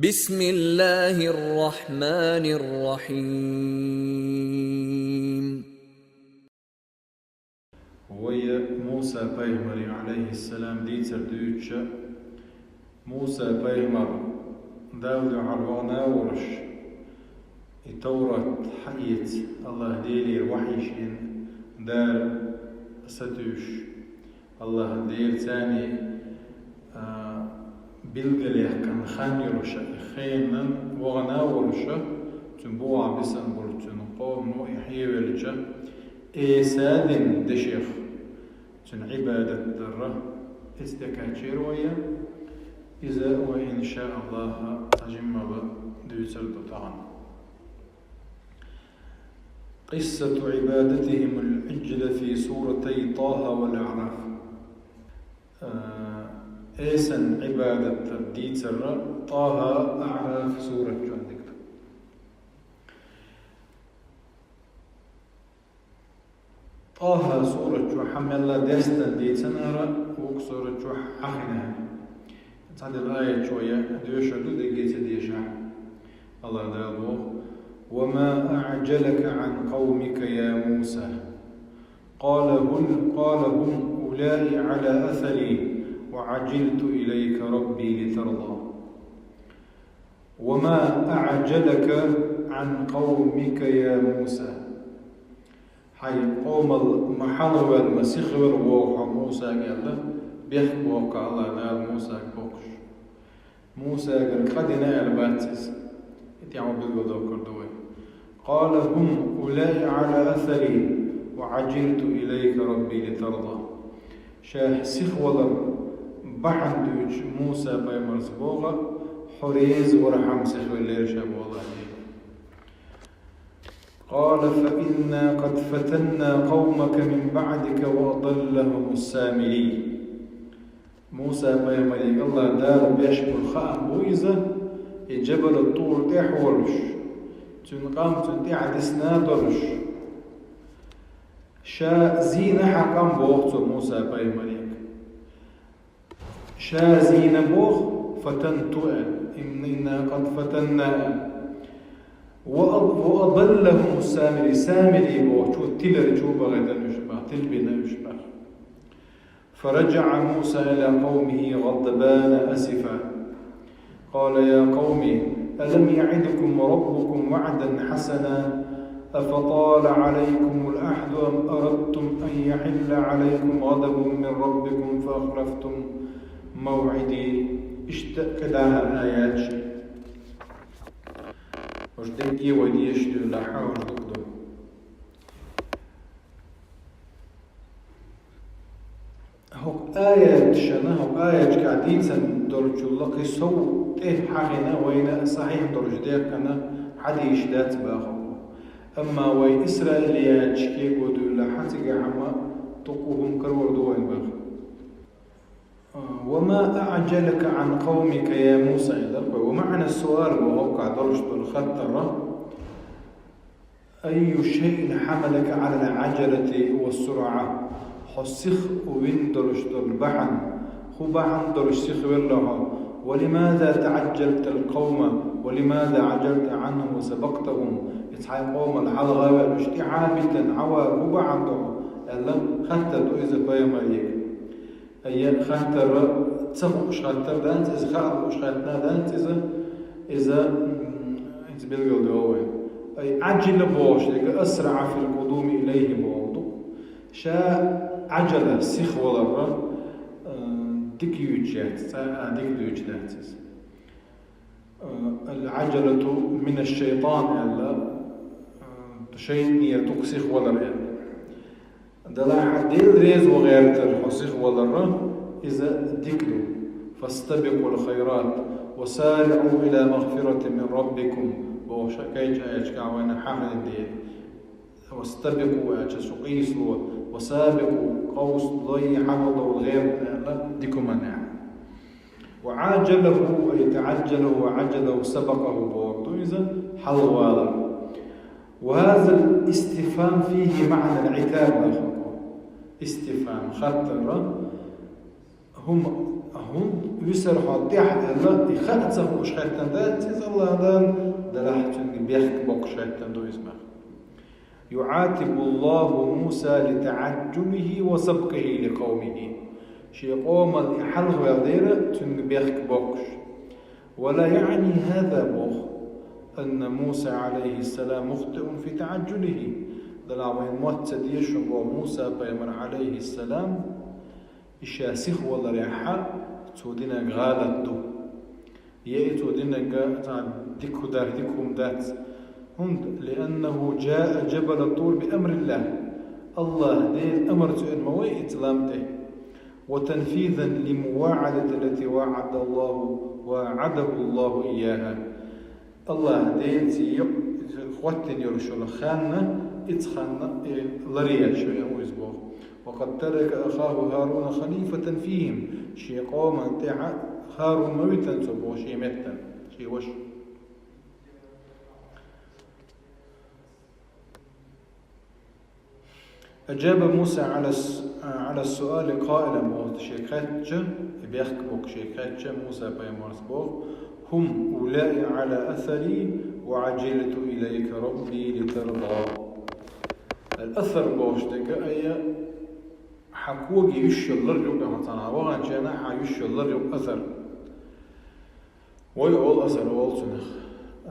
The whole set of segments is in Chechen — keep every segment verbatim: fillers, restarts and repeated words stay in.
بسم الله الرحمن الرحيم. Вай Муса пайхамаран, алейхиссалам, дийцар дуьйцуча, Муса пайхамар Дала дуьхьал вахана а волуш, и Таврат хьаэца, Аллах Делера вахьйиш йина, Дала сатуьйсуш, Аллах Дела царна, а, билгалъяьккхина хан йолуш, хенан вахана а волуш, цуьнан бухахь бисина болчу цуьнан къомо и хьевелча, эса дина дешех цуьнан Ӏибадат дарра, эцу тӀе кхаьчнера вай. Иза вай, иншааллахӀ, цхьа жимма дуьйцур ду тахана. قصة عبادتهم العجل في سورتي طه والأعراف. Э, эсан Ӏибадат дар дийцар ТӀаха, АӀраф сурат чохь дика ду. ТӀаха сурат чохь хьан мелла дестан дийцинера, вукху сурат чохь хьахинера. Цхьадолу аят чохь я доьшур ду, дерриге ца дешахь. Аллах Дала боху: «وما أعجلك عن قومك يا موسى؟ قال هم، قال هم أولئك على أثري وعجلت إليك رب لترضى. وما أعجلك عن قومك يا موسى». Хьайн къомал ма хьалхаваьлла, ма сихвелла вогӀу хьо, Муса, аьлла, бехк боху Аллах Дала Мусага бохуш. Мусагара къа дина аьлла бац иза. И тӀехь билгалдоккхур ду вай. «قال هم أولئك على أثري وعجلت إليك رب لترضى». Ша сихвалар бахьана дуьйцуш Муса пайхамарца боху: «Хьо реза вархьама сихвеллера ша», боху Аллах Дала. «قال فإنا قد فتنا قومك من بعدك وأضلهم السامري». Муса пайхамаре Аллах Дала беш болу хаам бу иза, и Джабалат ТӀур тӀехь а волуш, цуьнан къам цуьнан тӀаьхьа дисна а долуш. Ша зийна хьан къам, боху цо Муса пайхамаре. Ша зийна боху, «фатанту» аьлла, «إنا قد فتنا» аьлла. «وأضلهم السامري», Самири бохучо тилар чу бахийтина уьш боху, тилбина уьш боху. «فرجع موسى إلى قومه غضبان أسفا. قال يا قوم ألم يعدكم ربكم وعدا حسنا أفطال عليكم العهد أم أردتم أن يحل عليكم غضب من ربكم فأخلفتم موعدي». Иштта кхидӀа а аяташ. Уьш дерриге вай дешаш дуьйлахь, уьш дукха ду. ХӀокху аяташна, хӀокху аяташкахь дийцина долчул кхин сов тӀе хьахийна, вайна сахьихь долуш дехкина хьадисаш дац боху. Амма вай исраилияташка кхетадо дуьйлахь, цигахь хӀума дукха хӀума карор ду вайна боху. «وما أعجلك عن قومك يا موسى», аьлла вай. Ва маӀна суал, ва хӀокхахь долуш долу хаттар: «أي شيء حملك على العجلة والسرعة؟» Хьо сиха вина долуш долу бахьана, хӀун бахьана долуш сиха велла хьо? «ولماذا تعجلت القوم؟ ولماذا عجلت عنهم وسبقتهم؟» Иза хьайн къомал хьалха а ваьлла, уьш тӀаьхьа а битина, хьан ван хӀун бахьана ду хьо? Аьлла, хаттар ду иза пайхамаре. Ай, хаттар ца хууш хаттар дац иза, хаа лууш хаттар дац иза, иза, м, иза билгалдо вай. Ай, «Ӏаджила» бохуш дерг «асраӀа фил къудуми илайхи» бохург ду. Ша Ӏаджала, сихвалар, э, дика юьйцуш яц, цкъа а дика дуьйцуш дац иза. Э, «Ал-Ӏаджалату мина шайтан» аьлла, э, шайтӀанера дукха сихвалар аьлла. Делахь Дела реза ван гӀертар хьо сихвалар, иза дика ду. «Фастабикъул хайрат, ва сариӀу ила магфиратин мин раббикум», бохуш кхечу аяташкахь вайна хьахийна дела. «Вастабикъу» аьлча, шу къийсало, «ва сабикъу», къовса лой, хьалха довла гӀерта аьлла, дика хӀуманехь. «Ва Ӏаджалаху», ай, «таӀаджалаху», «ва Ӏаджалаху», «сабакъаху» бохург ду иза, хьалхавалар. «Ва хазал истифхам фихи маӀнал Ӏитаб», боху. Истифхам, хаттар, хӀума ХӀунда висар хьо тӀехь аьлла, и хаа ца хууш хеттан дац иза Аллахьа Дала, делахь цуьнга бехк боккхуш хеттан ду иза боху. يعاتب الله موسى لتعجله وسبقه لقومه. Шен къомал и хьалхаваьлла дера цуьнга бехк боккхуш. ولا يعني هذا боху, أن موسى عليه السلام مخطئ في تعجله. Делахь вайн мотт ца дезаш боху Муса пайхамар, алейхиссалам, и ша сихваларехьа цо динарг гӀалат ду. Я и цо динарг цхьа дика хӀу дац, дика хӀума дац. ХӀунда, لأنه جاء جبل الطور بأمر الله. Аллахьа Делан амар цо ма вай и цу лам тӀе. وتنفيذا لمواعدة التي وعد الله، وعده الله إياها. Аллахьа Делаца хӀоттийна йолуш йолу хан, и цхьанна и ларъеш веана ву иза боху. وقد ترك أخاه هارون خليفة فيهم. Шен къоман тӀехь ХӀарун ма витина цо боху шен меттана, шен ваша. أجاب موسى على الس-، على السؤال قائلا, боху, шен кхаьчча, и бехк боккхуш шен кхаьчча, Муса пайхамарс боху: هم أولئك على أثري وعجلت إليك رب لترضى. Ал-асар бохуш дерг, айхьа коге йиш йолу лар ю-кх, хьо цхьанхьа ваханчу хенахь хьан йиш йолу лар ю-кх, асар. Вай олу асар олу цунах. А,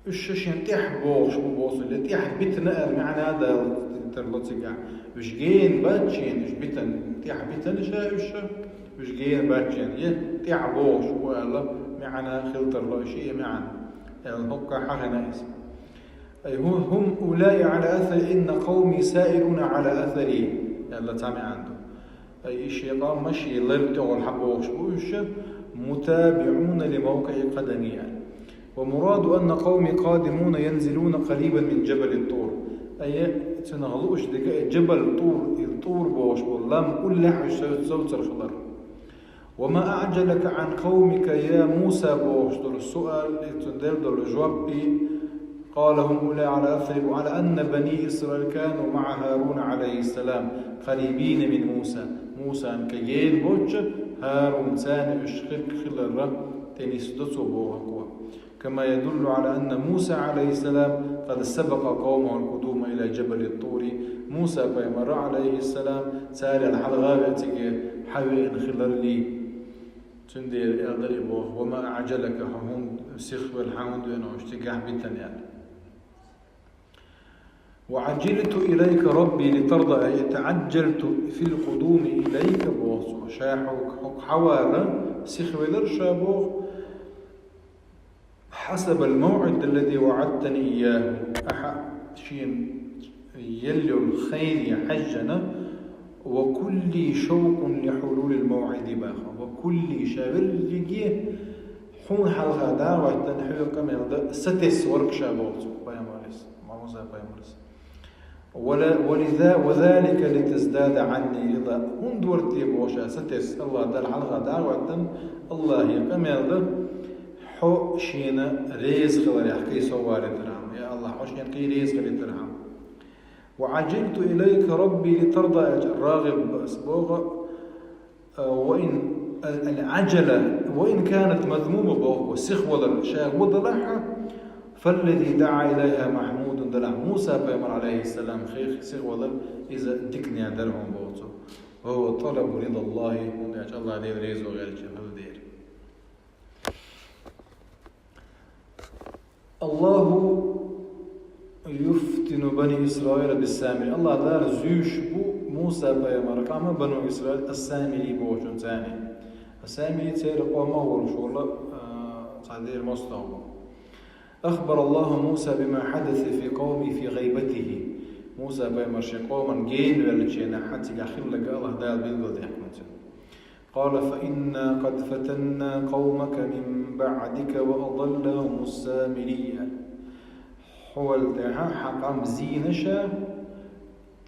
уьш ша шен тӀехь богӀуш бу боху, я тӀехь битина аьлла маьӀна а дала тарло цигахь. Уьш гена бац шена, уьш битина, тӀехь битина ша уьш ша, уьш гена бац шена, я тӀехь богӀуш бу аьлла маьӀна хила тарло, и шиъ маьӀна аьлла, хӀоккхахь хьахина иза. Ай, хӀу-, هم أولئك على أثري إن قومي سائرون على أثري, аьлла цхьа маьӀна ду. Ай, и шен къам ма шен лар тӀехула хьан бохуш бу уьш, متابعون لموقع قدمي, аьлла. ومراد أن قومي قادمون ينزلون قريبا من جبل الطور. Ай, цунах лууш дерг, ай, Джабал ТӀур, и ТӀур бохуш бу лам уллехь уьш сов-, совцар хилар. وما أعجلك عن قومك يا موسى бохуш долу суал, и цунна делла долу жоп и, قال هم أولئك على أثري وعلى أن بني إسرائيل كانوا مع هارون عليه السلام قريبين من موسى. Мусан кегийна боцчу ХӀарун царна уьш хирг хиларра тӀе нисдо цо бохург. كما يدل على أن موسى عليه السلام قد سبق قومه القدوم إلى جبل الطور. Муса пайхамар, алейхиссалам, царел хьалха а веана цига хьавеана хиларале. Цундела аьлла дара и боху: وما أعجلك, хьо хӀунда сихвелла, хьан хӀунда веана уьш цигахь битина аьлла. وعجلت إليك رب لترضى, أي تعجلت في القدوم إليك боху цо. Ша хьо-, хьо-, хьавар сихвелира ша боху. حسب الموعد الذي وعدتني إياه, ахьа шена елла йолу хене хьаьжжина, وكلي شوق لحلول الموعد боху. وكلي, ша верриге хьуна хьалха дӀахӀоьттина, хьоьга къамел дан сатесса верг ша боху цо, пайхамарис, Муса пайхамарис. ولا-, ولذا-, وذلك لتزداد عني رضا. ХӀунда вара те боху ша сатесса, Аллахьа Дала хьалха дӀахӀоьттина, Аллахье къамел дан, хьо шена реза хиларехь кхин сов валийтархьама. Я Аллахь, хьо шена кхин реза хилийтархьама. وعجلت إليك رب لترضى, аьлча, рагӀиб ас боху, а, وإن, ал-, العجلة وإن كانت مذمومة боху, сихвалар ша ву далахь, فالذي دعا إليها محمود, делахь Муса пайхамар, алейхиссалам, хих-, сихвалар иза дикане дара хьуна боху цо. وهو طلب رضا الله, хӀунда аьлча Аллахь Дела реза ван гӀерташ хилла дера. الله يفتن بني إسرائيل بالسامري. Аллахь Дала зуьйш бу Муса пайхамар къам Бану Исраил ас-Самири бохучунца. Ас-Самири церан къомах волуш волу, а, цхьа дера мостагӀа ву. أخبر الله موسى بما حدث في قومه في غيبته. Муса пайхамар шен къоман гена веллачу хенахь цигахь хилларг Аллахь Дала билгалдаьккхина цунна. قال: فإنا قد فتنا قومك من بعدك وأضلهم السامري. Хьо велла тӀаьхьа хьан къам зийна ша,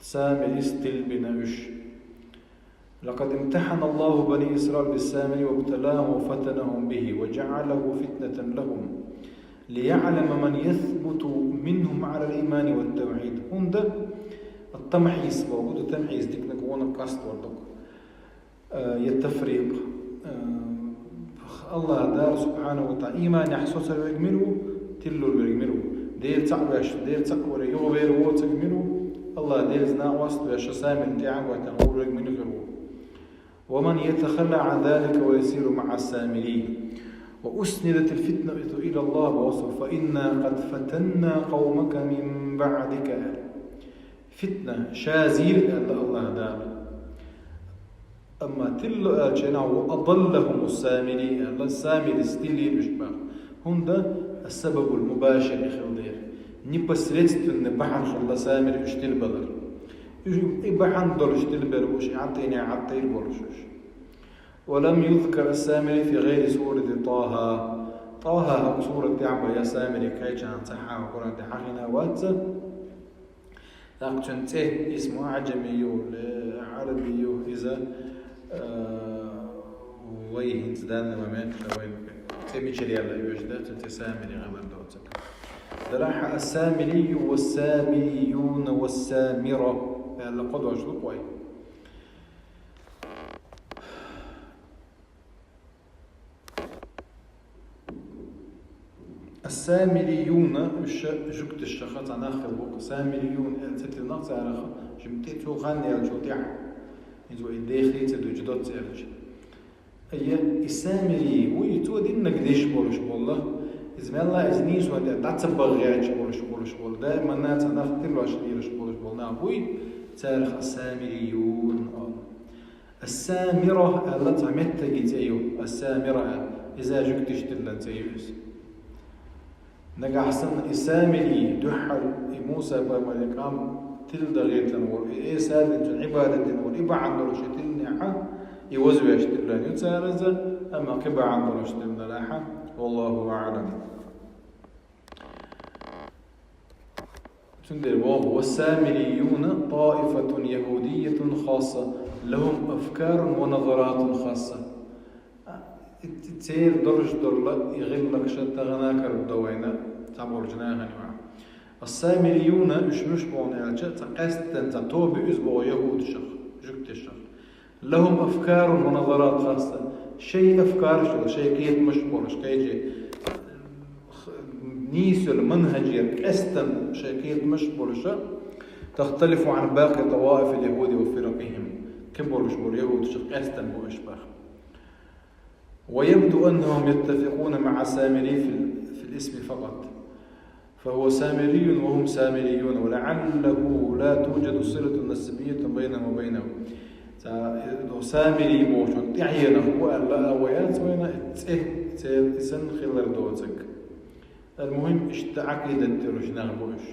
Самирис тилбина уьш. لقد امتحن الله بني إسرائيل بالسامري وابتلاهم وفتنهم به وجعله فتنة لهم ليعلم من يثبت منهم على الإيمان والتوحيد. ХӀунда, ат-тамхьис боху, ду тамхьис диканиг гӀонах къастор ду. Э, я тафрикъ. Э, Аллаха Дала субхьанаху ва таӀала иманехь соцар верг мила ву, тилла верг мила ву. Дела цхьаъ веш, Дела цхьаъ вара, юха вер воцург мила ву. Аллаха Делаца накъост веш, Самири тӀехьа ватан верг мила хир ву. ومن يتخلى عن ذلك ويسير مع السامري وأسندت الفتنة إلى الله وصف فإنا قد فتنا قومك من بعدك. Фитна, ша зийра аьлла Аллаха Дала. Амма тилла аьлча, وأضلهم السامري аьлла, Самирис тиллийра уьш бах. ХӀунда ас-сабабул мубашир хила дера. Непосредственный бахьан хилла Самири уьш тилбалар. Уьш и бахьан долуш тилбер уьш, и ӀатӀийне ӀатӀийр болуш уьш. ولم يذكر السامري في غير سورة طه. ТӀаха хӀокху сурат тӀехь бен я Самири кхечанхьа цхьа хьан Къуръан тӀехь хьахийна вац. ТӀаккха цуьнан цӀе, исму аӀжами ю, ле, Ӏараби ю, иза, э, вай хӀинца данный момент, вай цӀе мичара яьлла вежа дац, цуьнан цӀе Самири хилар доцург. Делахь ас-Самирию вас-Самирию вас-Самира аьлла кхо дош ду-кх вай. Ас-Самириюна, уьш жуьгташха цхьа нах хилла бу-кх. Самириюна аьлла ца тиллина царах, жимма тӀе цу хан яьллачул тӀаьхьа. Иза вай дехий ца дуьйцу доцца аьлча. Ай, и Самири вуй, цо диннарг деш болуш болла. Иза мелла иза нийсонан тӀе дӀа ца баххийташ болуш, болуш болла. Даиманна цхьа нах тилош лелаш болуш болу нах буй, царах ас-Самириюн олу. Ас-Самира аьлла цхьа меттигийн цӀе ю, ас-Самира аьлла. Иза жуьгташна тиллина цӀе ю иза. Нагахь санна и Самири дуьххьара и Муса пайхамаран къам тилла дан гӀертина волу, и Ӏийса динчун Ӏибадат дина волу, и бахьана долуш и тиллинехь, и вазвеш тиллина ю цара иза, амма кхин бахьана долуш тиллина лахьа, валлаху аӀлам. Цундела боху: «Ва самирийюна таифатун яхудийятун хасса, лахум афкарун ва назаратун хасса». Церан долуш долу и гӀиллакхаш тахана карадо вайна цхьаболчу нахана юкъахь. Ас-самирийюна, уьш муьш боху аьлча, цхьа къаьсттина цхьа тоба ю иза боху яхудашах, жуьгташах. Лахум афкарун ва назарат хасса. Шайн афкараш йолу, шайн кхетамаш болуш, кхечи нийса йолу манхьажера къаьсттина шайн кхетамаш болуша, тахталифу ан бакъи таваифил яхуди ва фиракъихим. Кхин болуш болу яхудашах къаьсттина бу уьш боху. Ва ябду аннахум яттафикъуна маъа самирий фил, фил исми факъат. فهو سامري وهم سامريون، ولعله لا توجد صلة نسبية بينهم وبينه. Ца, ну, Самирий бохучун тӀаьхьенах бу аьлла а вай яц вайна, цӀе, церан исан хилар доцург. Ал-мухӀим, иштта Ӏакъидат тӀе луш нах бу уьш.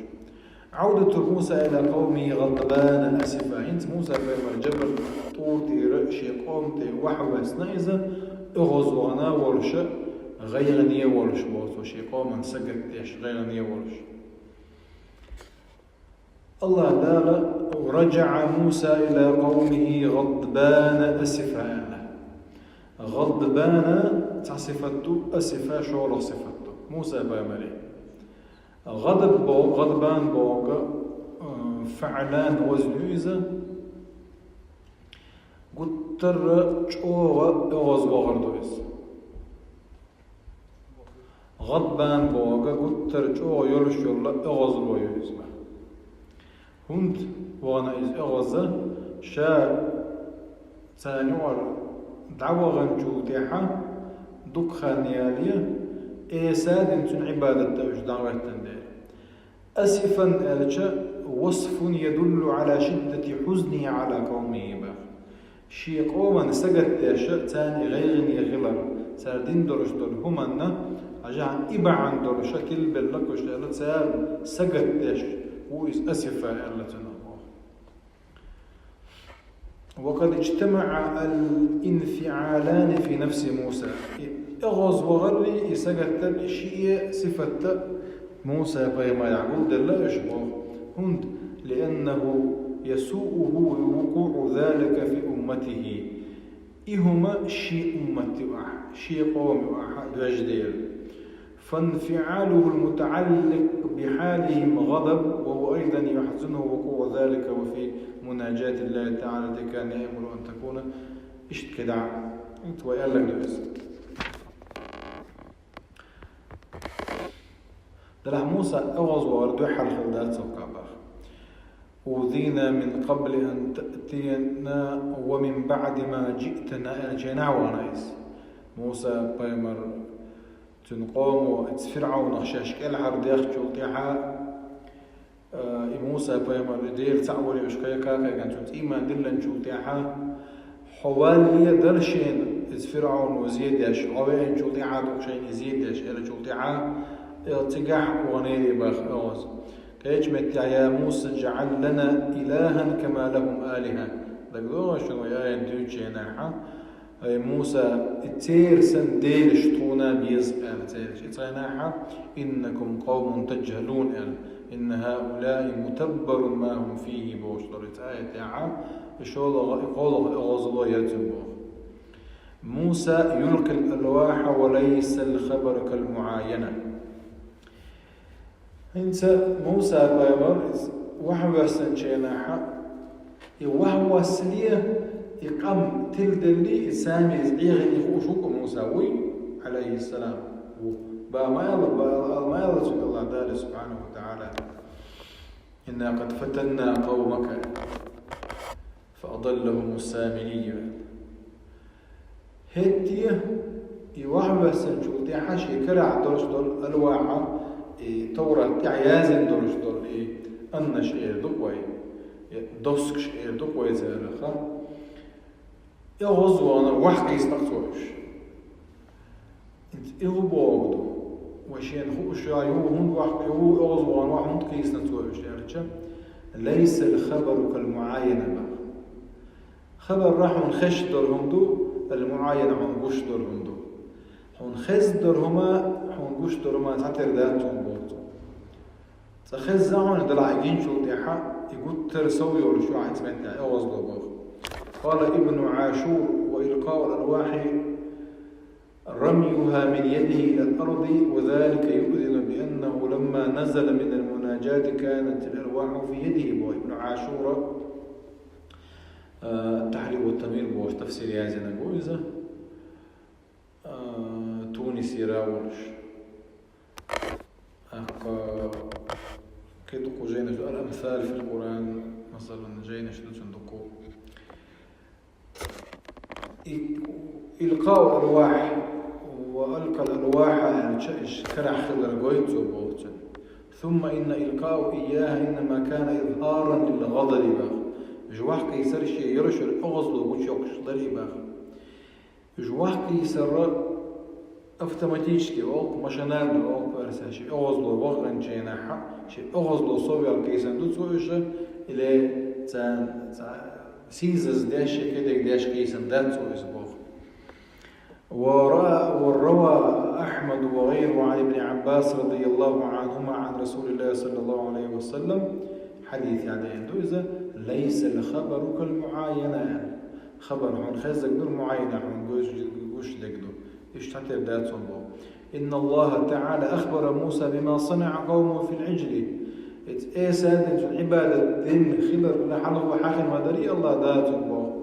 Ӏавдату Муса ила къавмихи гъадбана асифа. ХӀинца Муса пайхамар Джабал тӀура тӀера шен къоман тӀе вахьа ваьсна иза, оьгӀазвахана волуша, гӀайгӀане волуш боху, шен къоман сагатдеш, гӀайгӀане волуш. Аллаха Дала: «Ва раджаъа Муса ила къавмихи гъадбана асифа», аьлла. Гъадбана цхьа сифат ду, асифа шолгӀа сифат ду. Муса пайхамаре. ГӀадаб боху, гӀадбан боху, э, фаълан вазн ю иза. Гуттарра чӀогӀа оьгӀазвахар ду иза. ГӀадбан боху гуттар чӀогӀа йолуш йолла оьгӀазло ю иза. ХӀунда вахана иза оьгӀаза, ша царна юкъара дӀаваханчул тӀаьхьа дукха хан яле, Ӏийса динчун Ӏибадат дан уьш дӀахӀоьттина дела. Асифан аьлча, васфун ядуллу ала шиддати хьузнихи ала къавмихи бах. Шен къоман сагатдеш, царна гӀайгӀане хилар, цара дина долуш долу хӀуманна, хьажахьа и бахьана долуша тилбелла кхуьш аьлла, царна сагатдеш ву иза асифа аьлла цунах боху. Ва къад иджтамаъа ал-инфиъалани фи нафси Муса. И оьгӀазвахарли, и сагатдарли шиъ сифатта Муса пайхамарехь гулделла уьш боху. ХӀунда? Лианнаху ясуъуху вукъуъу залика фи умматихи. И хӀума шен уммат ю ахь, шен къома ю ахь доьжна дела. فانفعاله المتعلق بحالهم غضب، وهو أيضا يحزنه وقوع ذلك، وفي مناجاة الله تعالى التي كان يأمر أن تكون Иштта кхидӀа, хӀинца вай аьлларг ду иза. Делахь Муса оагӀуз вахар дуьхьал хилла дац цо кхабах. «أوذينا من قبل أن تأتينا ومن بعد ما جئتنا», аьлла, ченахь вахана иза. Муса пайхамар, цуьнан къомо, иза ФирӀавнах шаьш кӀелхьардаьхначул тӀаьхьа, Э, и Муса пайхамар, и Дела цхьаъ вале уьш кхайкха а кхайкхина, цуьнца ийман диллинчул тӀаьхьа, хьо валле дара шена иза ФирӀавно зе деш, хьо веанчул тӀаьхьа ду-кх шайна и зе деш, аьллачул тӀаьхьа, э, цигахь ваханера бах оагӀуз. Кхечу меттехь: «يا موسى اجعل لنا إلها كما لهم آلهة». ДагадогӀий шуна вай аят дуьйцучу хенахь? Ай Муса, и церан санна делаш тхуна беза, аьлла цераш. Иза хенахь: «إنكم قوم تجهلون», аьлла. «إن هؤلاء متبر ما هم فيه», бохуш долу иза аят тӀехь, и шолгӀа, и кхоалгӀа оагӀуз яра цуьнан боху. «موسى يلقي الألواح وليس الخبر كالمعاينة». ХӀинца Муса пайхамар иза вахьа воьссинчу хенахь, и вахьа воссале, и къам тиладелле, и сами иза Ӏехийна хууш ву-кх Муса, вуй, Ӏалайхиссалам, ву. Бах ма аьлла, бах ала ма аьлла цуьнга АллахӀ Дала, субхьанаху ва тагӀала: «إنا قد فتنا قومك فأضلهم السامري». ХӀетте, и вахьа воьссинчул тӀаьхьа шен карахь долуш долу алвахьа, и Товрат тӀехь яздина долуш долу и аннаш эр ду-кх вай, и доскаш эр ду-кх вай цаьрах, и оагӀуз вахана вахьа кхийсина-кх цо уьш. И хӀун бохург ду? Вай шена хууш ю, хӀунда вахьа, хӀун оагӀуз вахана вахьа хӀунда кхийсина цо уьш аьлча, «ليس الخبر كالمعاينة», бах. Хабар хьуна хезаш долу хӀума ду, ал-муӀаййана хьуна гуш долу хӀума ду. Хьуна хезна долу хӀума, хьуна гуш долу хӀума цхьатерра дац хьуна боху цо. Цкъа хезна хьуна делахь и гинчул тӀаьхьа, и гуттар а сов йолуш ю хьан иза меттехь, оагӀуз ло боху. قال ابن عاشور: «وإلقاء الألواح رميها من يده إلى الأرض، وذلك يؤذن بأنه لما نزل من المناجاة كانت الألواح في يده», боху Ибн Ашура, а, «Тахьрир ва Танвир» боху тафсир яздинарг ву иза, а, Тунисера волуш. ТӀаккха кхин дуккха жайнаш ду, «Ал-Амсал фил Къуръан», масалан, жайнаш ду цуьнан дуккха. И, «إلقاء الألواح وألقى الألواح» аьлча, уьш карахь хилар гойту цо боху цуьнан. «ثم إن إلقاءه إياها إنما كان إظهارا للغضب», бах. Уьш вахьа кхийсар шен йолуш йолу оагӀуз ло гучуйоккхуш лар и, бах. Уьш вахьа кхийсар автоматически, олу-кх, машинально, олу-кх, аьлла, шен оагӀуз ло ваханчу хенахь, шен оагӀуз ло сов яьлла кхийсина ду цо уьш, или царна, царна сийсаз деш, кедерг деш кхийсина дац цо иза боху. وروى، وروى أحمد وغيره عن ابن عباس رضي الله عنهما عن رسول الله صلى الله عليه وسلم، хьадис яздина ду иза: «ليس الخبر كالمعاينة», аьлла. Хабар хьуна хезарг ду, муӀаййана хьуна гуш, гуш дерг ду. Иштта цхьатерра дац хьуна боху. «إن الله تعالى أخبر موسى بما صنع قومه في العجل». Иза Ӏеса динчу Ӏибадат дина хилар хьалха хьахийна ма дарий АллахӀ Дала цунна боху.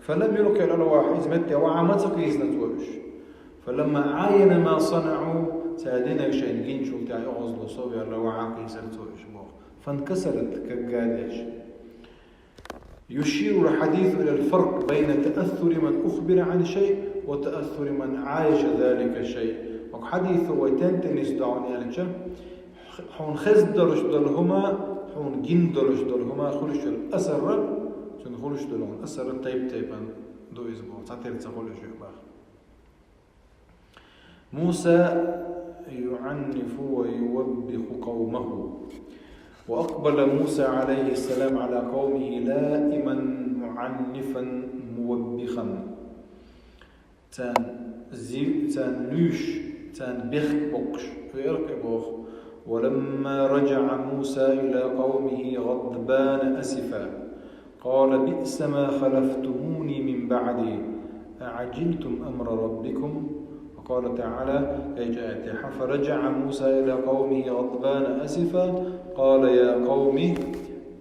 «فلم يلق الألواح», иза метте вахьа ма ца кхийсина цо уьш. «فلما عاين ما صنعوا», цара динарг шайна гинчул тӀаьхьа оагӀуз ло сов яьлла вахьа кхийсира цо уьш боху. «فانكسرت», каггадеш. يشير الحديث إلى الفرق بين تأثر من أخبر عن شيء وتأثر من عايش ذلك الشيء. Оцу хьадисо вай тентанис ду хьуна аьлча, хьуна хезна долуш долу хӀума, хьуна гина долуш долу хӀума хуьлуш йолу асар, цуьнан хуьлуш долу хӀума асар тайп-тайпана ду иза боху, цхьатерра ца хуьлуш ю бах. موسى يعنف ويوبخ قومه. وأقبل موسى عليه السلام على قومه لائما معنفا موبخا. Царна зи-, царна луьйш, царна бехк боккхуш, веара кхин боху. ولما رجع موسى إلى قومه غضبان أسفا. قال: بئس ما خلفتموني من بعدي، أعجلتم أمر ربكم؟ وقال تعالى، кхечу аятехь: فرجع موسى إلى قومه غضبان أسفا، قال: يا قوم،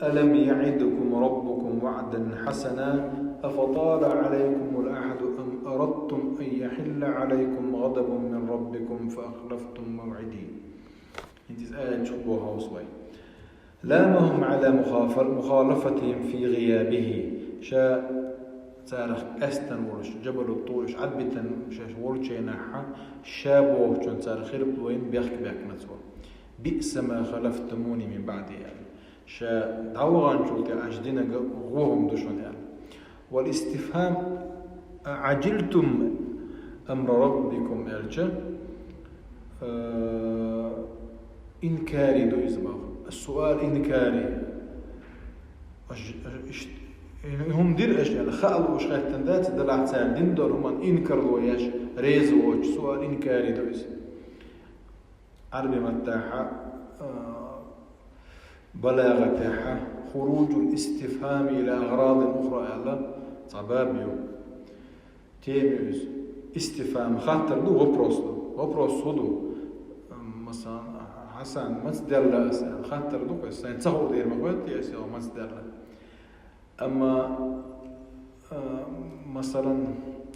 ألم يعدكم ربكم وعدا حسنا، أفطال عليكم العهد أم أردتم أن يحل عليكم غضب من ربكم فأخلفتم موعدي. ХӀинца иза аят чу боху хьовса вай. لامهم على مخافر-، مخالفتهم في غيابه. Ша царах къаьстина волуш, Джабалу ТӀур уьш Ӏадбитина шаьш волчу хенахь, ша бохучун цара хилип лойна бехк баьккхина цо. بئس ما خلفتموني من بعدي аьлла. Ша дӀаваханчул тӀаьхьа аша динарг гӀо хӀума ду шуна аьлла. والاستفهام أعجلتم أمر ربكم аьлча, э, инкари ду иза боху. Суал инкари. Аш-, аш-, иш-, хӀума дира аша аьлла, хаа лууш хеттина дац, делахь цара дина долу хӀуманна инкарло еш, реза воцуш, суал инкари ду иза. Ӏарби маттахь, а, балагӀатехь خروج الاستفهام إلى أغراض أخرى аьлла цхьа баб ю. Тема ю иза. Истифхам хаттар ду, вопрос ду. Вопрос хӀун ду? Масалан, Хьасан, маца даьлла аса аьлла хаттар ду, сайн ца хуур дера ма хоьтту аса, маца даьлла. Амма, а, масалан,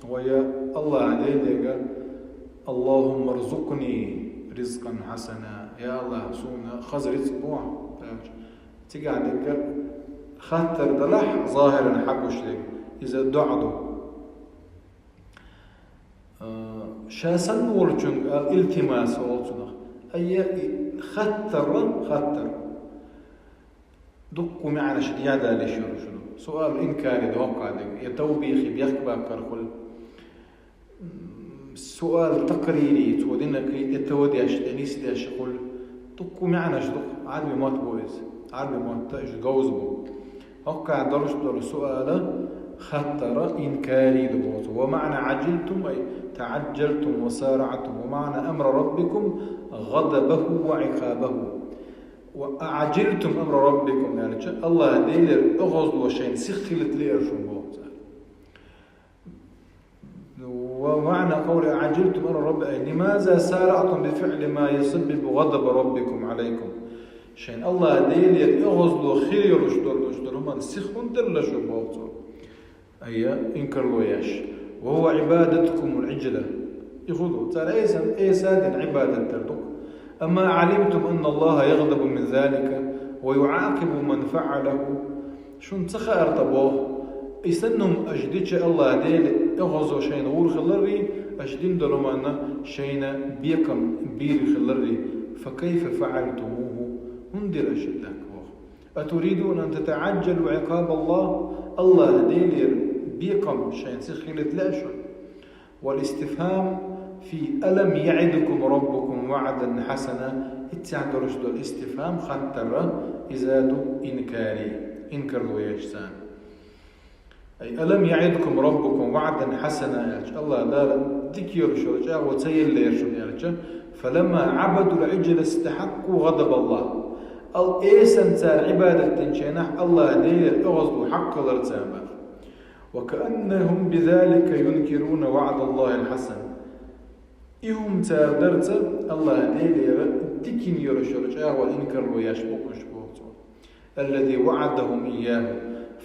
вай Аллахьан Делега: «اللهم ارزقني رزقا حسنا», я Аллахь, суна хаза рицкъ бохьа, аьлча. Цигахь дерг хаттар далахь, захьиран хьагуш дерг, иза доӀа ду. А, ша санна волчуьнга аьлла илтимас олу цунах. Айя, и хаттар, хаттар. Дуккха маьӀнаш дӀадалийш йолуш ду. Суал инкари доккха дерг, я тавбихи бехк баккхар хуьлу. М, суал такърири, цо динарг тӀе товдеш, тӀе нисдеш хуьлу. Дуккха маьӀнаш ду, Ӏарби мотт бу иза. Ӏарби мотта иза говза бу. ХӀоккхахь долуш долу суала хаттара инкари ду боху. ومعنى عجلتم أي تعجلتم وسارعتم. ومعنى أمر ربكم غضبه وعقابه. وأعجلتم أمر ربكم аьлча, Аллахь Делера оьгӀазло шайна сиха хилийта лаьара шуна боху цара. ومعنى قول أعجلتم أمر رب-، أي لماذا سارعتم بفعل ما يسبب غضب ربكم عليكم؟ Шайн Аллахь Делера оьгӀазло хир йолуш долуш долу хӀуманна сиха хӀунда делла шу боху цо? Айя, инкарло еш. وهو عبادتكم العجل. И хӀун ду? Цара Эсан, Эса дина Ӏибадат дар ду. أما علمتم أن الله يغضب من ذلك ويعاقب من فعله؟ Шуна ца хаьара ткъа боху, и санна хӀума аша дича Аллахь Дела оьгӀазло шайна гӀур хиларрий, аша дина долу хӀуманна шайна бекхам бийр хиларрий, فكيف فعلتموه؟ ХӀунда дира аша и даьхка боху? أتريدون أن تتعجلوا عقاب الله؟ Аллахь Делера бекхам шайна сиха хилийта лаьа шуна? والاستفهام في ألم يعدكم ربكم وعدا حسنا. Иццехь долуш долу истифхам хаттара, иза ду инкари, инкарло еш царна. أي ألم يعدكم ربكم وعدا حسنا аьлча, Аллахь Дала дика йолуш йолу чӀагӀо ца еллера шуна аьлча, فلما عبدوا العجل استحقوا غضب الله. Ал Эсан цара Ӏибадат динчу хенахь Аллахь Делера оьгӀазло хьакъ хилар царна бара. وكأنهم بذلك ينكرون وعد الله الحسن. И хӀума цара дарца Аллахь Делера дика йина йолуш йолу чӀагӀо инкарло еш бу уьш боху цо. الذي وعدهم إياه.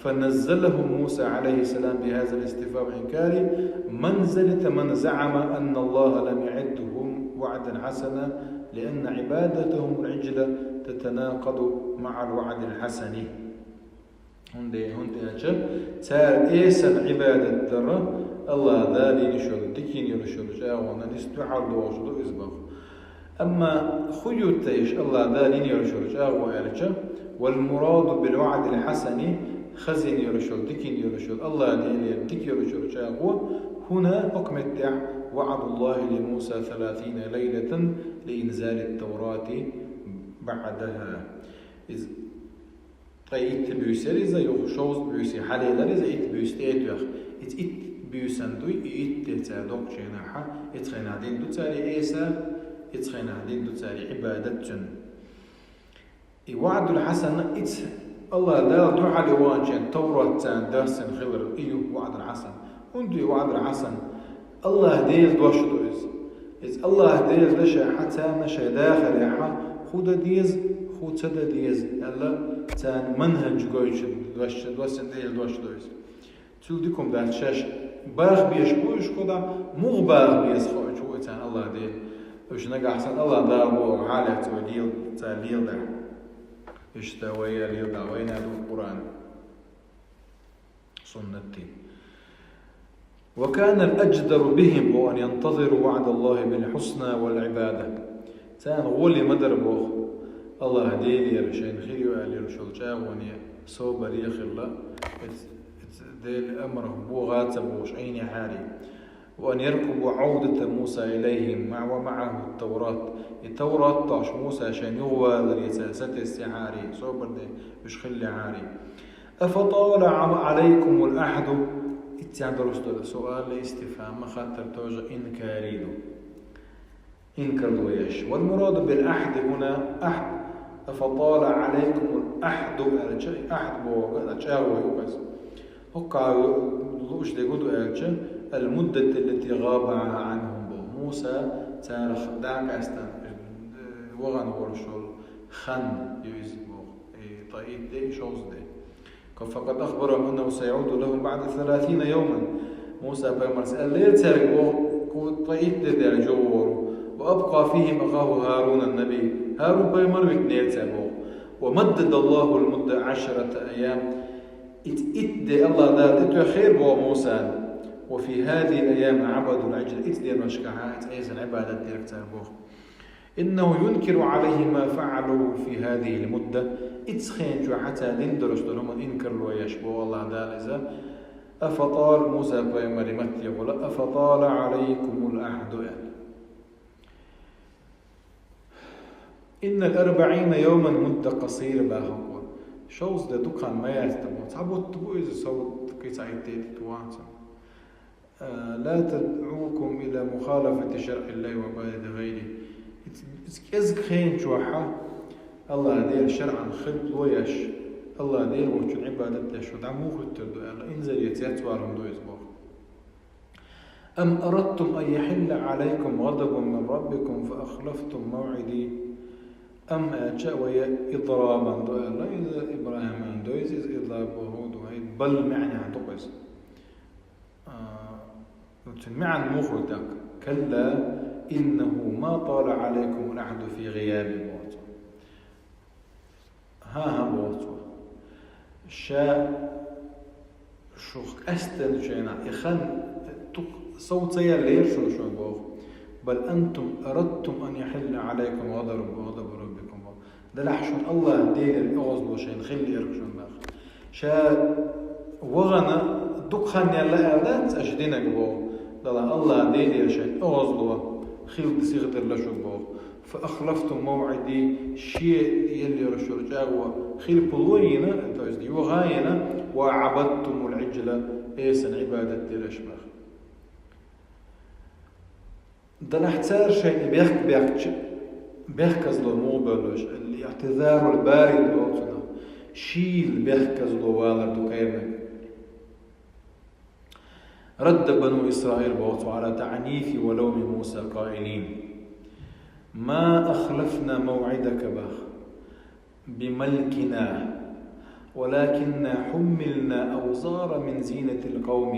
فنزلهم موسى عليه السلام بهذا الاستفهام الإنكاري منزلة من زعم أن الله لم يعدهم وعدا حسنا لأن عبادتهم العجل تتناقض مع الوعد الحسن. ХӀунда, хӀунда аьлча, цара Эсан Ӏибадат дара Аллахь Дала йина йолу, дика йина йолуш йолу чӀагӀонан нисдоьхьал догӀуш ду иза боху. Амма хӀун ю тайша Аллахь Дала йина йолуш йолу чӀагӀо аьлча, والمراد بالوعد الحسن, хаза йина йолуш йолу, дика йина йолуш йолу, Аллахь Делера дика йолуш йолу чӀагӀо, хӀуна хӀокху меттехь وعد الله لموسى ثلاثين ليلة لإنزال التوراة بعدها. Иза Ткъа итт буьйса яра иза, юха шовзткъа буьйса хьалаелира иза, итт буьйса тӀе а тоьхна. Иза итт буьйсан дуй, и итт де цара доккхучу хенахь, ицу хенахь дина ду цара Эса, ицу хенахь дина ду цара Ӏибадат цуьнан. И ваӀдул хьасан, ицу Аллахь Дала дуьхьал ваханчийн Таврат царна доссина хилар, и ю ваӀдул хьасан. ХӀунда ю ваӀдул хьасан? Аллахь Делан дош ду иза. Иза Аллахь Делан дашехь царна шайн дахарехь хӀун дан деза, хӀун ца дан деза аьлла, царна манхӀаж гойтуш дош, доссина Делан дош ду иза. Цул дика хӀума дац шаьш баха безаш бу уьш кху дӀа, муха баха беза хууш ву царна АллахӀ Дела. Уьш нагахь санна АллахӀ Дала боху хьалаьцна вай лел-, цара леладахь. Иштта вай а леладахь, вайна а ду Къуръан, суннат дин. وكان الأجدر بهم أن ينتظروا وعد الله بالحسنى والعبادة. Царна гӀоле ма дара боху, АллахӀ Делера шайна хир ю аьлла йолуш йолу чӀагӀоне собаре хилла, эц-, эц-, Делан амрах богӀа ца бохуш Ӏийнехьарий. وأن يرقبوا عودة موسى إليهم مع-، ومعه التوراة. И Таврат тохуш Муса шайна юхаваларе цара сатесехьарий, собар де уьш хиллехьарий. أفطال عم-، عليكم العهد؟ Иццехь долуш долу суал, истифхам, хаттар тоже инкари ду. Инкарло еш. والمراد بالعهد هنا عهد. أفطال عليكم العهد аьлча, ахьд бохург а чӀагӀо ю иза. ХӀокху лууш дерг хӀун ду аьлча, المدة التي غاب عنهم боху. Муса царах дӀакъаьстина, э, вахана волуш волу хан ю иза боху. И ткъа итт де, и шовзткъа де. فقد أخبرهم أنه سيعود لهم بعد ثلاثين يوما. Муса пайхамарс аьллера цаьрга боху, кху ткъа итт де даьлча юхавогӀур ву. وأبقى فيهم أخاه هارون النبي. ХӀарун пайхамар витинера цара боху. ومدد الله المدة عشرة أيام. Итт, итт де АллахӀ Дала тӀетоьххера боху Мусана. وفي هذه الأيام عبدوا العجل. Итт деношкахь иза Ӏесана Ӏибадат дира цара боху. إنه ينكر عليه ما فعلوا في هذه المدة. Иццу хенчохь цара дина долуш долу хӀуманна инкарло еш боху АллахӀ Дала иза. أفطال, Муса пайхамаре ма тӀехула, أفطال عليكم العهد аьлла. إن الأربعين يوما مدة قصيرة боху. Шовзткъа де дукха ма яц боху. Цхьа бутт бу иза, сов кхин а итт де тӀе вац. لا تدعوكم إلى مخالفة شرع الله وعبادة غيره. Иза, иза кӀезиг хенчохь АллахӀ Делан шарӀан хилпало еш, АллахӀ Дела волчун Ӏибадат деш шу дӀа муха хӀуьттур ду аьлла, инзаре цецвар хӀума ду иза боху. أم أردتم أن يحل عليكم غضب من ربكم فأخلفتم موعدي. أم аьлча, вай إضرابا ду аьлла, иза إبراهيميا ду иза, иза إضراب боху ду, хӀай بل маьӀнехь ду иза. А, цуьнан маьӀна муха ду аьлча, كلا إنه ما طال عليكم العهد في غيابي боху. ХӀан-хӀа боху. Ша шух къаьсттина шайна, и хан тух сов ца яьллера шуна шуна боху. بل أنتم أردتم أن يحل عليكم غضب، غضب ربكم. Делахь шуна АллахӀ Делера оьгӀазло шайна хиллера шуна боху. Ша вахана дукха хан яьлла аьлла дац аша динарг боху. Делахь АллахӀ Делера шайна оьгӀазло хилла сиха делла шу боху. فأخلفتم موعدي, шен еллера шуьра чӀагӀо хилпало йина, то есть йоха йина, وعبدتم العجل, Ӏесана Ӏибадат дира аша боху. Делахь цара шайна бехк бехкча, бехказло муха бевлла аша, الاعتذار البارد боху цунах, шийла бехказло валар ду кхайрниг. رد بنو إسرائيل боху цо على تعنيف ولوم موسى قائلين: ما أخلفنا موعدك боху. بملكنا، ولكنا حملنا أوزارا من زينة القوم،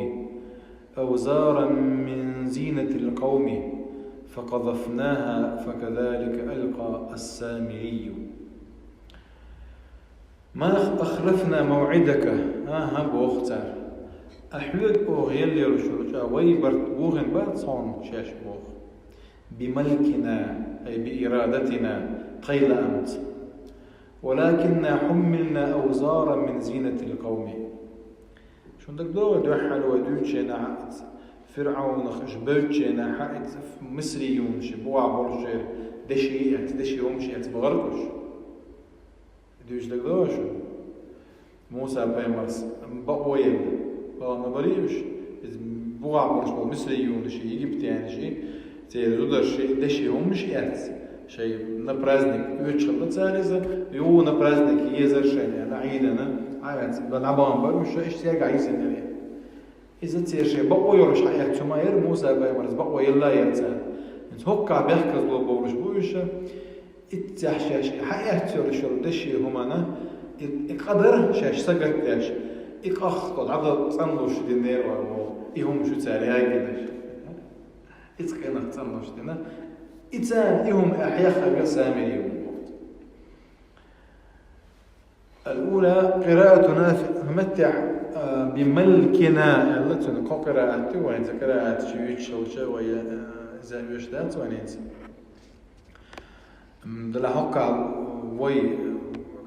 أوزارا من زينة القوم، فقذفناها فكذلك ألقى السامري. ما أخلفنا موعدك, а, хӀан боху цара. Ахьа хьоьга оха еллера шуьра чӀа вай барт бохийна бац хьуна шаьш боху. بملكنا، أي بإرادتنا, тхайн лаамца. ولكنا حملنا أوزارا من زينة القوم. Шуна дагадогӀий, дуьххьара вай дуьйцучу хенахь, ФирӀавнах уьш бевддачу хенахь, мисрий юнаший, бухахь болчеран деши эцна, деши хӀумаш эцна бахара уьш. Дуьйцуш дагадогӀий шуна? Муса пайхамарс бакъо елла, бала ма барий уьш, иза бухахь болуш болу мисрий юнаший, египтянаший, церан зударший, деши хӀумаш эцна, шайн на праздник оьцуш хилла цара иза, юха на праздник езара шайна, на Ӏийдана, Ӏа эцна, дӀабахана бара уьш, иштта цаьргахь йисинера. Иза церан шайн бакъо йолуш хьаэцна хӀума яра, Муса пайхамарс бакъо елла яра цара. ХӀинца хӀоккхахь бехказло бовлуш бу уьш, иццехь шаьш и хьаэцна йолуш йолу деши хӀуманна, и, и къа дара шаьш сагатдеш, И къахкъо дӀадала цӀанлуш динера вар боху, и хӀума шу цара ягийна. Иза къинах цӀанлуш дина. И царна и хӀума эхь яххарга Самири ву боху. الأولى قراءة نافع متع بملكنا، аьлла цуьнан кхо къираат ю, вайн цу къираат чу виччалча вай, э, иза веш дац вайн хӀинца. М, дала хьоккал вай, э,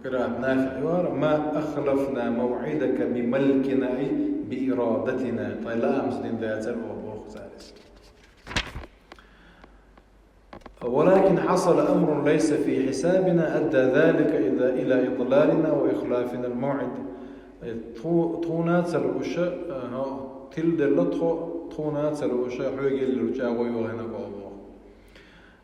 къираат НафиӀ ю хӀара: ما أخلفنا موعدك بملكنا أي بإرادتنا. Тхайн лаамца дина дацара оха боху цара иза. ولكن حصل أمر ليس في حسابنا أدى ذلك إلى، إلى إضلالنا وإخلافنا الموعد. Тху-, тхуна ца лууша, аха, тиладелла тхо, тхуна ца лууша, хьоьга елла чӀагӀо йохийна кхо боху.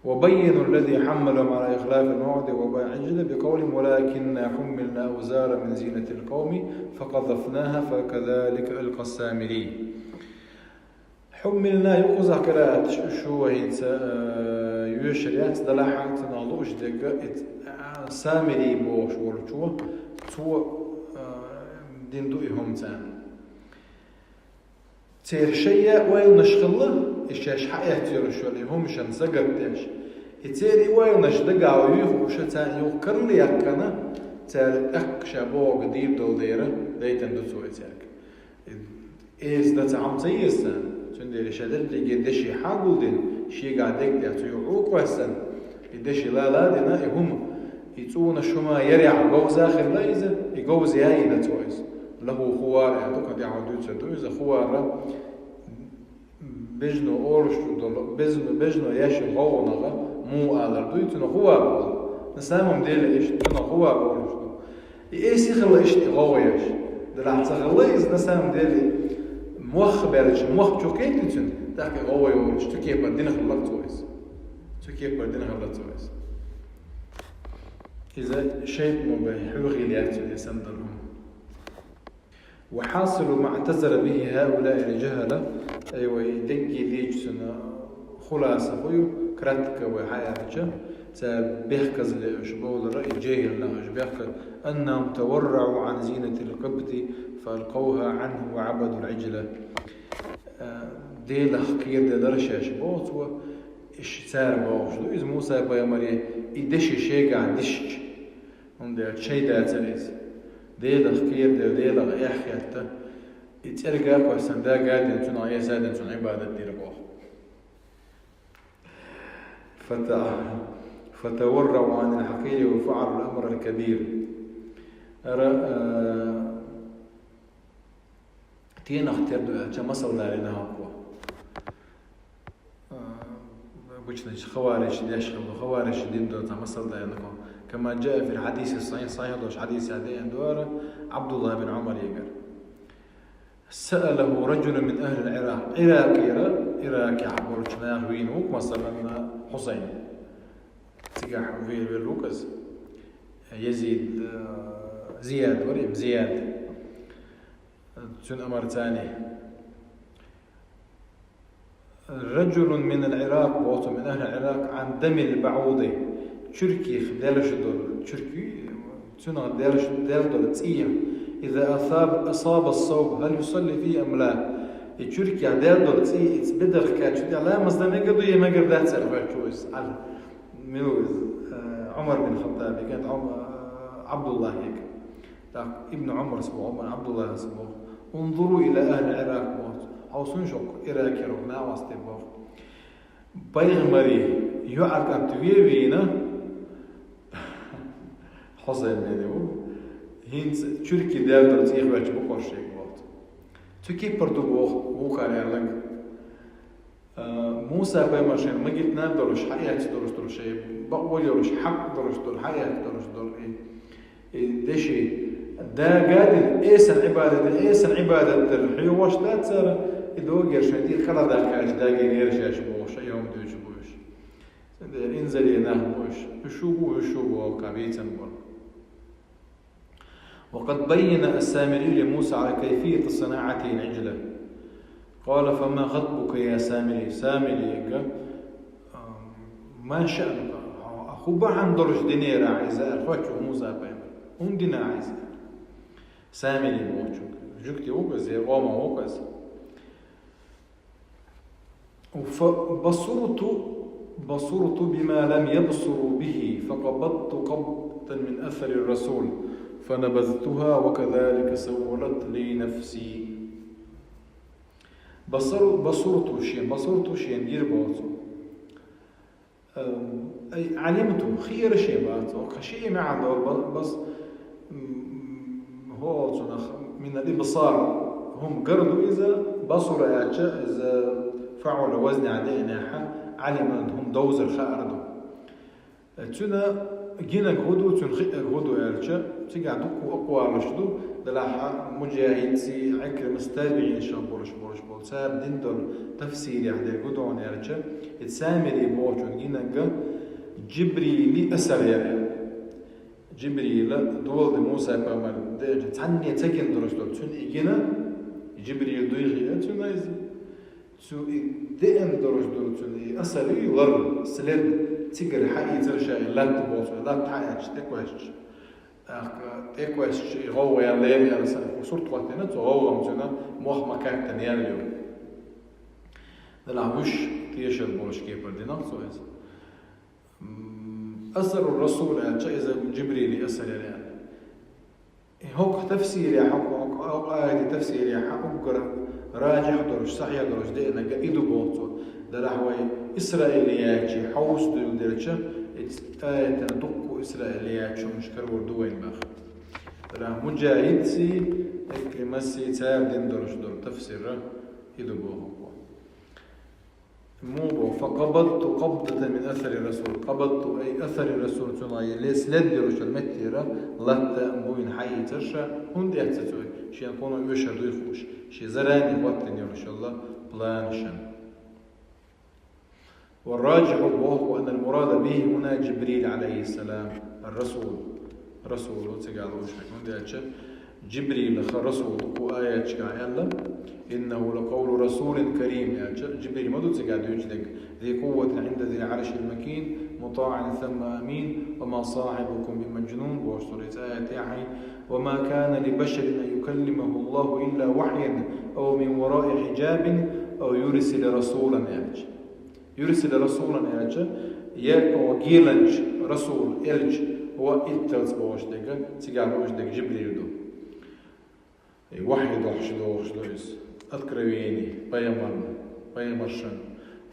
وبينوا الذي حملهم على إخلاف الموعد وبيع العجل بقولهم: ولكنا حملنا أوزارا من زينة القوم فقذفناها فكذلك ألقى السامري. حملنا ю кхузахь къираат шу вай хӀинца, э, йоьшур яц, далахь цунах лууш дерг, и, а, Самири бохуш волчо, цо, э, дина ду и хӀума царна. Церан шайн ойланаш хилла, и шаьш хьаэцна йолуш йолу и хӀума шайна сагатдеш. И церан и ойланаш дагахь юьйхуш, царна юха карла яьккхина, цара тӀаккха ша бохург дийр долу дера, дайтина ду цо и цаьрга. И эца дан цхьа хӀума ца еза царна. Цундела ша дерриге деши хьагулдина, шегахь дегтӀехь цу юха Ӏу кхоьссина, и деши лала а дина, и хӀума, и цӀуна шума ярехь говза хилла иза, и говза яйина цо иза. Лаху хувар аьлла, дукха тӀехьа дуьйцур ду иза, хувара бежно олуш ду долу, бежно, бежно еш йолу гӀовгӀанах муха алар дуй, цунах хувар олу. На самом деле иштта цунах хувар олуш ду. И эсий хилла иштта и гӀовгӀа еш. Делахь ца хилла иза, на самом деле, мох баьлча, мох чу кхетти цуьнан, тӀаккха и гӀовгӀа йолуш, цу кепара дина хилла цо иза. Цу кепара дина хилла цо иза. Иза шайтӀано бен хьоьхийла яц цуьнан и санна долу хӀума. وحاصل ما اعتذر به هؤلاء الجهلة، айва, и дегге дийцина хуласа хӀу ю, кратко вай хьаьрча, цара бехказа ле уьш бовлара, и жехӀил нах уьш бехказа, أنهم تورعوا عن زينة القبط فألقوها عنه وعبدوا العجل. Э, Делах кхераделира шаьш боху цо, иш цара бохуш ду, иза Муса-пайхамаре и деши шегахь дисча. ХӀунда аьлча шайн дацара иза. Делах кхерадела, Делах эхь хетта, и цӀерга а кхоьссина, дага а дина, цунах эса а дина, цунах Ӏибадат дира боху. فت-، فتورعوا عن الحقير وفعلوا الأمر الكبير. Ара, э, тенах тера ду аьлча, масал далийна хӀокхо. А, обычно хавариш деш хилла, хавариш дина долу цхьа масал далийна хӀокхо. كما جاء في الحديث الصحيح، сахьихь долуш хьадисехь деана ду ара, Абдуллах бин Ӏумарегара. سأله رجل من أهل العراق. Ӏиракера, Ӏиракехь болчу наха вийна ву, масалан, Хьусайн. Цигахь ве-, велла ву иза. Язид, э, Зияд вара, им Зияд. Цуьнан амарца цхьаьна. رجل من العراق, боху цо, من أهل العراق عن دم البعوضة. Чуьрких делаш долу, чуьрки, цуьнах делаш, дел долу цӀий. إذا أصاب، أصاب الثوب، هل يصلي فيه أم لا؟ И чуьрких дел долу цӀий, иза бедарх кхаьчча, тӀе ламаз дан мегар ду, я мегар дац аьлла хоьтту иза. Хьал. Мила ву иза? Э, Ӏумар бин Хаттаб, кӀант Ӏум-, э, Ӏабдуллахьега. Так, Ибн Ӏумарс боху, Ӏумар Ӏабдуллахьас боху: انظروا إلى أهل العراق боху. Хьовсун шух, Иракера накъостий боху. Пайхамаре йоӀа кӀант ве вийна, Хьусайн бен ву, хӀинца чуьрки дел долу цӀий хьоьттуш бу-кх уьш шега боху. Цу кепара ду боху вукхара аьлларг. А, Муса-пайхамар шайна магитна долуш, хьаэцна долуш долу шайн, бакъо йолуш, хьакъ долуш долу, хьаэцна долуш долу и, и деши дага а дина, эсан Ӏибадат дина, эсан Ӏибадат дина хьоьгуш дац цара, и догера шайн тӀера кӀаладаккхачу даге лера шаьш бохуш, шайн хӀума дуьйцуш бу уьш. Цундела инзаре нах бу уьш, уьш шу бу, уьш шу бу, кхабийцам бу. وقد بين السامري لموسى على كيفية صناعته العجلة. قال: فما خطبك يا سامري؟ Самирига, ам, ما شأنك؟ ХӀун бахьана долуш динера иза аьлла хоьтту Муса-пайхамар. ХӀунда дина иза? Самири бохучуьнга. Жугтий ву-кх из, е къоман ву-кх из. فبصرت بصرت بما لم يبصروا به فقبضت قبضة من أثر الرسول فنبذتها وكذلك سولت لي نفسي. بصر بصرت шен, بصرت шен гир боху цо. Ай علمت хиира шен боху цо. Кхы шиъ маьӀна долу ба-, бас, м, хӀокху цунах من الإبصار хӀума гар ду иза, بصر аьлча, иза فعل وزن деънехь, علم хӀума довзар хаар ду. Цуьнан гинарг хӀун ду, цуьнан хиънарг хӀун ду аьлча, цигахь дуккха акъвалаш ду, делахь Муджахидций, Ӏикримас, табиӀинаш болуш болуш болу, цара дина долу тафсирехь дерг хӀун ду аьлча, и Самири бохучун гинарг Джибрилан асар яра. Джибрила дола де Муса пайхамар деъча цхьанне ца гина долуш долу, цуьнан и гина, Джибрил дуй хиъна цуьнан иза. Цу и деъна долуш долу цуьнан и асар, и лар, след, цигара хьаийцира ша и латта боху, латта хьаэцча, тӀекхоьссича. ТӀаккха тӀекхоьссича и гӀовгӀа яьлла яра, яра сан, сурт хӀоттийна, цу гӀовгӀанца цуьнан мох ма кхаьттина яьлла ю. Делахь вуьш тешар болуш кепара дина-кх цо иза. М, асару Расул аьлча, иза Джибрилан асар яра аьлла. И хӀокху тафсирехь, хӀокху, хӀокху, хӀокху аятан тафсирехь уггар раджихь долуш, сахьихь долуш деънарг и ду боху цо. Делахь вай исраилиятчий хьовса дуьйладелча, и аятана дуккха исраилиятчий хӀуманаш карор ду вайна боху. Делахь Муджахидций, Ӏикримасий, цара дина долуш долу тафсир и ду боху. Муха боху: فقبضت قبضة من أثر الرسول. قبضت أي أثر الرسول, цуьнан ле-, след йолуш йолу меттера латта буйна хьаийцира ша, хӀунда эцна цо, шена кхунна оьшур дуй хууш, шен заранее хӀоттийна йолуш йолу планашна. والراجح боху, أن المراد به هنا جبريل عليه السلام، الرسول. Расул ду цигахь лууш верг, хӀунда аьлча Джибрилах Расул ду кху аяташкахь аьлла: إنه لقول رسول كريم аьлча, Джибрил ма ду цигахь дуьйцу дерг, ذي قوة عند ذي العرش مكين مطاع ثم أمين وما صاحبكم بمجنون бохуш долу иза аятехь, وما كان لبشر أن يكلمه الله إلا وحيا أو من وراء حجاب أو يرسل رسولا аьلча. يرسل رسولا аьлча, я оха геланча расул, элча, ва итталц бохуш дерг, цигахь лууш дерг Джибрил ду. И вахьи дохуш дохуш ду иза. Откровение, пайхамарна, пайхамаршна.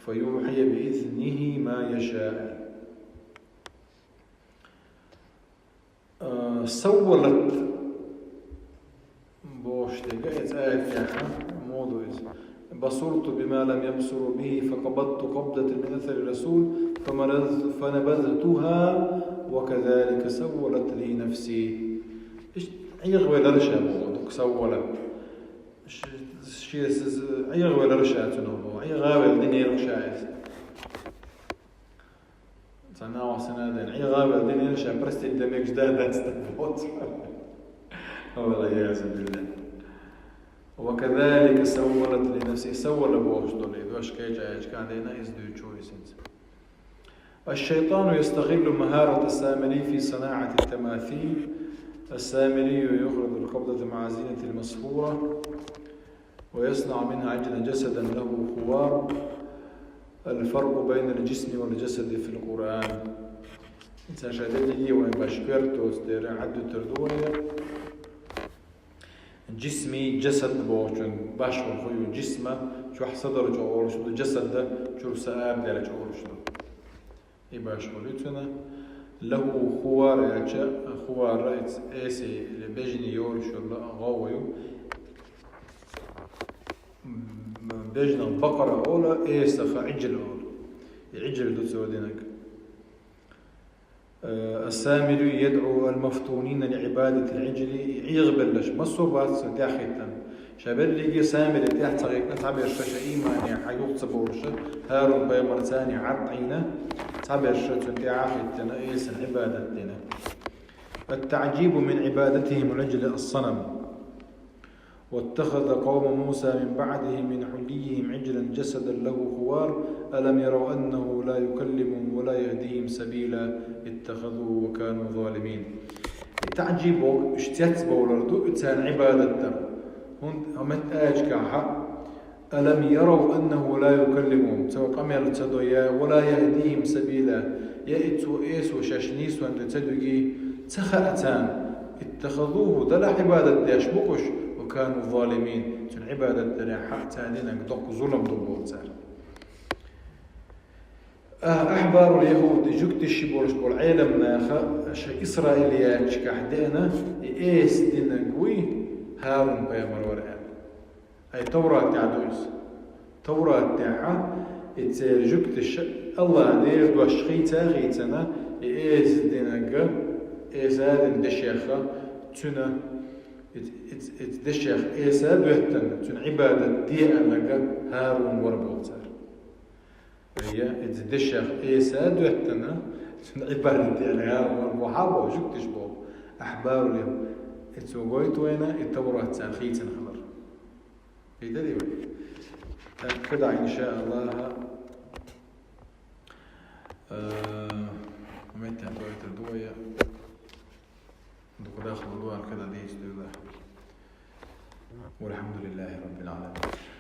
فيوحي بإذنه ما يشاء. А, سولت бохуш дерг, иза аятехь муха ду иза: بصرت بما لم يبصروا به فقبضت قبضة من أثر الرسول فمرز-، فنبذتها وكذلك سولت لي نفسي. Иштта Ӏехавелира ша боху, дукха سولت. Ш-, шен с-, с-, Ӏехавелира ша цунах боху, Ӏехавелла динера ша иза. Цхьа нагӀа санна дина, Ӏехавелла динера ша простить дан мегаш да, дац тӀаккха боху. والعياذ بالله. وكذلك سولت لنفسه, سولت бохуш долу, и дош кхечу аяташкахь дина, иза дуьйцу иза хӀинца. الشيطان يستغل مهارة السامري في صناعة التماثيل. السامري يخرج القبضة مع الزينة المصفورة ويصنع منها عجلا جسدا له خوار. الفرق بين الجسم والجسد في القرآن. Иза ша дерриге вайн башкъертоцу дера хьадуьтур ду вайна. Джисми, джасад бохучун башхалла хӀун ю, джисма чохь са дар чӀогӀа олуш ду, джасада чуьра са арадаьлла чӀогӀа олуш ду. И башхалла ю цуьнан. Лаху хувар аьлча, хувар, эс-, эси или бежани йолуш йолу гӀовгӀа ю. Бежанах бакъара олу, эсах Ӏиджил олу. И Ӏиджил ду цо динарг. Э, السامري يدعو المفتونين لعبادة العجل, и Ӏехабелларш массо а бац цо тӀаьхьахӀиттина. Ша берриге Самири тӀаьхьа ца хӀиттина, цхьаберш ша имане хьан юха ца бовлуш, ХӀарун пайхамар царна хьаркхьийна, цхьаберш цунна тӀаьхьа а хӀиттина, эсан Ӏибадат дина. التعجيب من عبادتهم العجل الصنم. واتخذ قوم موسى من بعده من حليهم عجلا جسدا له خوار، ألم يروا أنه لا يكلمهم ولا يهديهم سبيلا، اتخذوه وكانوا ظالمين. И таӀджиб боху, уьш цецбовлар ду, и царна Ӏибадат дар. ХӀунда хӀама аьлча кхаьча: «ألم يروا أنه لا يكلمهم», цо къамел ца до, я «ولا يهديهم سبيلا», я и цо эсо шаьш нийсонна тӀе ца дуьгий, ца хаьа царна. «اتخذوه», Далла Ӏибадат деш бу уж, «وكانوا ظالمين», цунна Ӏибадат дарехь цара динарг доккха зулам ду боху цара. А, ахьбарул яхӀуд, жуьгтий болуш болу Ӏелам наха, ша Исраил яьллачохь деана, и эса динарг вуй ХӀарун-пайхамар вара аьлла. Ай, Таврат тӀехь ду иза. Таврат тӀехь и церан жуьгташа АллахӀ Делан дош хийца а хийцина, и эса динарг, эса дина дешех, цуьнан, и, и, и дешех эса доьттина, цуьнан Ӏибадат де аьлларг ХӀарун вара боху цара. Я, иза дешех эса доьттина, цуьнан Ӏибадат де аьлла ХӀарун вара боху, хьан боху, жуьгтий боху. Ахьбарул яхӀуд. И цо гойту вайна, и Таврат цара хийцина хилар. Кхийтарий вай? ТӀаккха кхидӀа, иншааллахӀ, э, меттехь гойтур ду вай, дукха дахлур ду вай кхидӀа дийца дуьйла. والحمد لله رب العالمين.